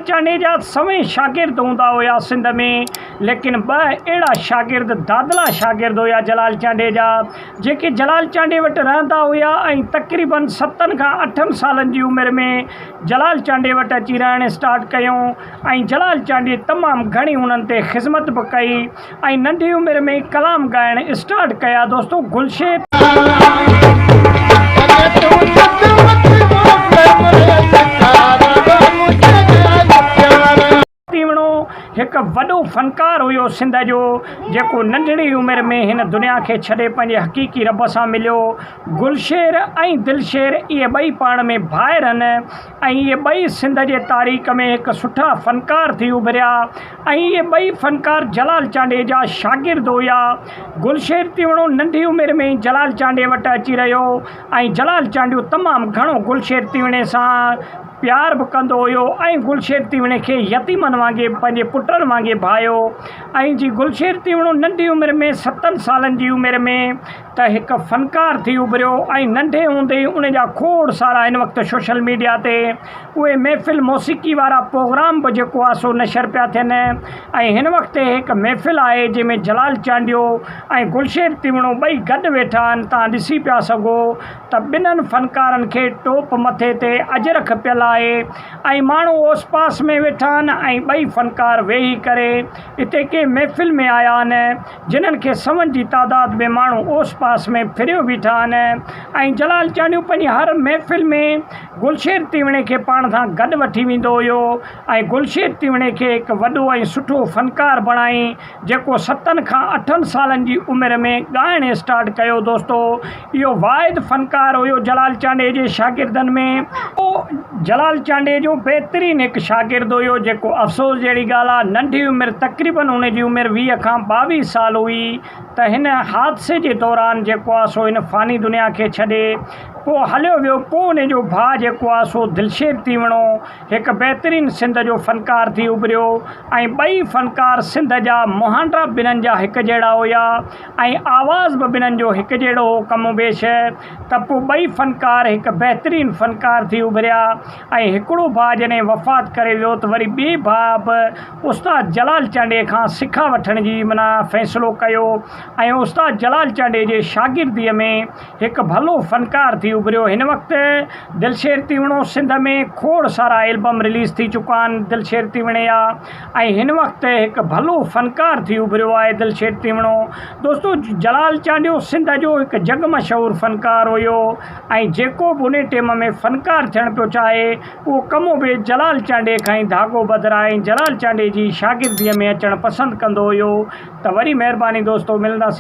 جلال چانڊيي جا سوين شاگرد هوندا هيا سنڌ ۾ ليڪن ٻه اهڙا شاگرد دادلا شاگرد هيا جلال چانڊيي جا جيڪي جلال چانڊيي وٽ رهندا هيا ۽ تقريبن ستن کان اٺن سالن جي عمر ۾ جلال چانڊيي وٽ اچي رهڻ اسٽارٽ ڪيون ۽ جلال چانڊيي تمام گهڻي انهن تي خذمت به ڪئي ۽ ننڍي عمر ۾ ئي ڪلام ڳائڻ اسٽارٽ ڪيا دوستو گلشير. تيوڻو هڪ وڏو فنڪار هيو سنڌ جو جيڪو ننڍڙي عمر ۾ هن دنيا کي ڇڏي پنهنجي حقيقي رب سان مليو گلشير ۽ دلشير اهي ٻئي پاڻ ۾ ڀائر هن ۽ اهي ٻئي سنڌ جي تاريخ ۾ هڪ سٺا فنڪار ٿي اڀريا ۽ اهي ٻئي فنڪار جلال چانڊيي جا شاگرد هيا. گلشير تيوڻو ننڍي عمر ۾ ئي جلال چانڊيي وٽ اچي رهيو ۽ جلال چانڊيو تمام گهڻو گلشير تيوڻي سان پيار به ڪندو هيو ۽ گلشير تيوڻي کي يتيمن وانگي پنهنجي پٽن وانگي ڀايو ۽ جي گلشير تيوڻو ننڍي عمر ۾ ستن سالن جي عمر ۾ ته هڪ فنڪار ٿي اڀريو ۽ ننڍي هوندي ئي ان جا کوڙ سارا هن وقت سوشل ميڊيا تي اهي محفل موسيقي وارا پروگرام به جيڪو آهي سو نشر پيا ٿين ۽ هن وقت هڪ محفل آهي جنهن ۾ جلال چانڊيو ۽ گلشير تيوڻو ٻئي گڏ ويٺا آهن تان ڏسي پيا سگهو ته ٻنهن فنڪارن کي ٽوپ مٿي تي اجرڪ پيل آهي ۽ ماڻهو اوس پاس ۾ ويٺا آهن ۽ ٻئي فنڪار ويهي ڪري اتي ڪنهن محفل ۾ آيا آهن جنھن کي سون جي تعداد ۾ ماڻھو اوس پاس ۾ ڦريو بيٺا آھن ۽ جلال چانڊيو پنھنجي ھر محفل ۾ گلشير تيوڻي کي پاڻ سان گڏ وٺي ويندو ھيو ۽ گلشير تيوڻي کي ھڪ وڏو ۽ سٺو فنڪار بڻائين جيڪو ستن کان اٺن سالن جي عمر ۾ ڳائڻ اسٽارٽ ڪيو دوستو اھو واحد فنڪار ھيو جلال چانڊيي جي شاگردن ۾. جلال چانڊيي جو بهترين هڪ شاگرد هيو جيڪو افسوس جهڙي ڳالهه آ ننڍي عمر تقريبن ان جي عمر 20 کان 22 سال هئي ته هن حادثي جي دوران جيڪو آ سو هن فاني دنيا کي ڇڏي پوء هليو ويو پوء ان جو ڀاء جيڪو آ سو دلشير تيوڻو هڪ بهترين سنڌ جو فنڪار ٿي اڀريو ۽ ٻئي فنڪار سنڌ جا مهانڊا ٻنهن جا هڪ جهڙا هيا ۽ آواز به ٻنهن جو هڪ جهڙو هو ڪم و بيش ته پوء ٻئي فنڪار هڪ بهترين فنڪار ٿي اڀريا ۽ هڪڙو ڀاء جڏهن وفات ڪري ويو ته وري ٻئي ڀاء به استاد جلال چانڊيي کان سکا وٺڻ جي معنيٰ فيصلو ڪيو ۽ استاد جلال چانڊيي جي شاگرديء ۾ هڪ ڀلو فنڪار ٿي اڀريو هن وقت دلشير تيوڻو سنڌ ۾ کوڙ سارا البم رليز ٿي چڪا آهن دلشير تيوڻي جا ۽ هن وقت هڪ ڀلو فنڪار ٿي اڀريو آهي دلشير تيوڻو دوستو جلال چانڊيو سنڌ جو هڪ جڳ مشهور فنڪار هيو ۽ جيڪو به انهي ٽيم ۾ فنڪار ٿيڻ پيو چاهي اهو ڪم به جلال چانڊيي کان ئي ڌاڳو ٻڌرائي ۽ جلال چانڊيي جي شاگردي ۾ اچڻ پسند ڪندو هيو ته وري مهرباني دوستو ملنداسين.